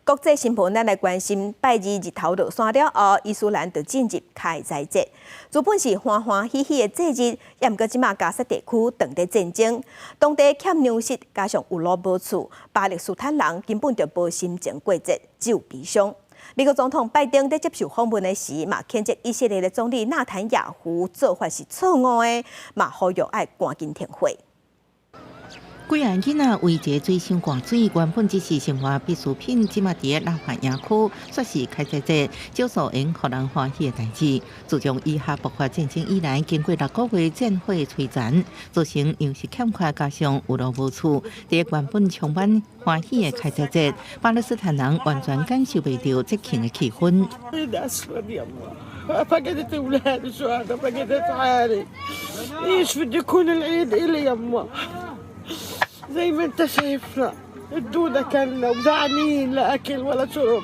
國際新聞，咱來關心，拜二日頭落山了後，伊斯蘭就進入開齋節。原本是歡歡喜喜的節日，也毋過這馬加薩地區當咧戰爭，當地欠糧食，加上有路無厝，巴勒斯坦人根本就無心情過節，只有悲傷。美國總統拜登佇接受訪問的時，嘛譴責以色列的總理納坦雅胡做法是錯誤的，嘛呼籲愛趕緊停火。幾萬囡仔圍一个水箱灌水，原本只是生活必需品，這馬佇拉法營區煞是開齋節，少數會予人歡喜的代誌。自從以哈爆發戰爭以來，經過6個月戰火摧殘，造成糧食欠缺，加上有路無厝，佇原本充滿歡喜的開齋節，巴勒斯坦人完全感受袂著節慶的氣氛。 فقدت اولادي شهداء، فقدت عالي. ايش بده يكون العيد الي يما؟ زي ما انت شايفنا الدودة كلنا وجعانين، لا اكل ولا شرب.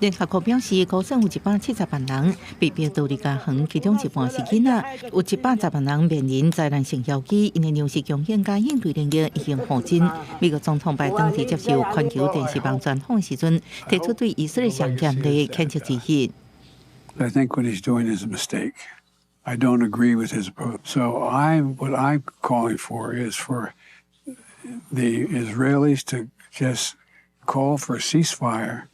聯合國表示，估算有170萬人被迫逃離家園，其中一半是囡仔，有110萬人面臨災難性危機，𪜶的糧食供應佮應對能力已經耗盡。美國總統拜登佇接受環球電視網專訪時陣，提出對以色列上嚴厲譴責之意。 I think what he's doing is a mistake. I don't agree with his approach. So what I'm calling for is for the Israelis to just call for a ceasefire,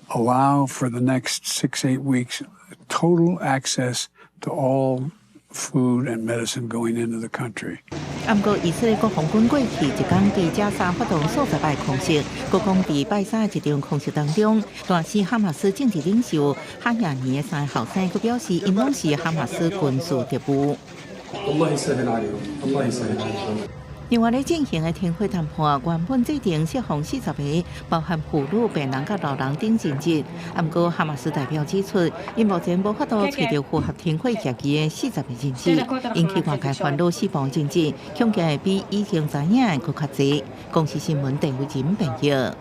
allow for the next 6, 8 weeks total access to all food and medicine going into the country. 毋過以色列國防軍過去一工對加沙發動數十擺空襲，閣講佇拜三一場空襲當中，彈死哈馬斯政治領袖哈亞尼的三个後生，閣表示𪜶攏是哈馬斯軍事特務。另外咧進行的停火談判，原本制定釋放40個，包含婦女、病人佮老人等人質。毋過哈馬斯代表指出，𪜶目前無法度揣著符合停火協議的40個人質，引起外界煩惱死亡人質，恐驚會比以前知影的閣較濟。公視新聞鄧偉仁編譯。